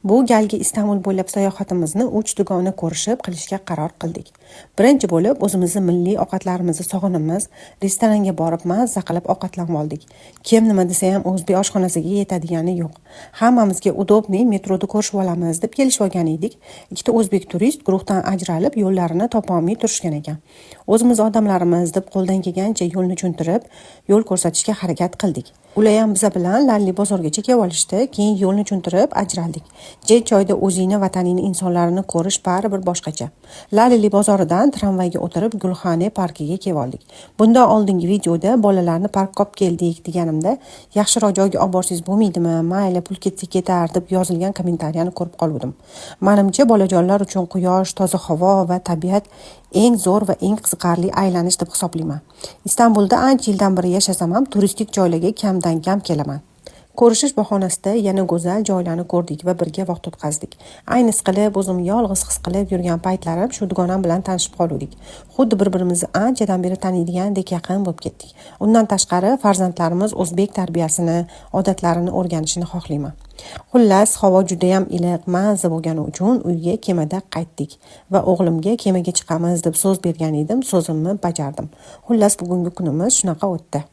Bu galgi Istanbul bo'ylab sayohatimizni uch dugona ko'rishib qilishga qaror qildik. Birinchi bo'lib o'zimizni milliy ovqatlarimizni sog'inimiz, restoranga borib mazza qilib ovqatlanib oldik. Kim nima desa ham o'zbek oshxonasiga yetadigani yo'q. Hammamizga удобный metroda ko'rishib olamiz deb kelishib olgan edik. Ikkita o'zbek turist guruhdan ajralib, yo'llarini topolmay turishgan ekan. O'zimiz odamlarimiz deb qo'ldan kelgancha yo'lni tushuntirib, yo'l ko'rsatishga harakat qildik. Ular ham biza bilan Lalli bozorgacha kelib olishdi, keyin yo'lni tushuntirib ajraldik. Chet joyda o'zingni vataningni insonlarini ko'rish baribir boshqacha. Laleli bozoridan tramvayga o'tirib Gulxane parkiga kelib oldik. Bundan oldingi videoda bolalarni parkka olib keldik deganimda, yaxshiroq joyga olib borsangiz bo'lmaydimi, mayli, pul ketsa ketar deb yozilgan kommentariyani ko'rib qoluvdim. Manimcha, bolajonlar uchun quyosh, toza havo va tabiat eng zo'r va eng qiziqarli aylanish deb hisoblayman. Istanbulda ancha yildan beri yashasam ham, turistik joylarga kamdan kam kelaman. Ko'rishish bahonasida yana go'zal joylarni ko'rdik va birga vaqt o'tkazdik. Ayni siqilib, o'zim yolg'iz his qilib yurgan paytlarim shu dugonam bilan tanishib qoluvdik. Xuddi bir-birimizni anchadan beri taniydigandek yaqin bo'lib ketdik. Undan tashqari, farzandlarimiz o'zbek tarbiyasini, odatlarini o'rganishini xohlayman. Xullas, havo judayam iliq, mazza bo'lgani uchun uyga kemada qaytdik va o'g'limga kemaga chiqamiz deb so'z bergan edim, so'zimni bajardim. Xullas, bugungi kunimiz shunaqa o'tdi.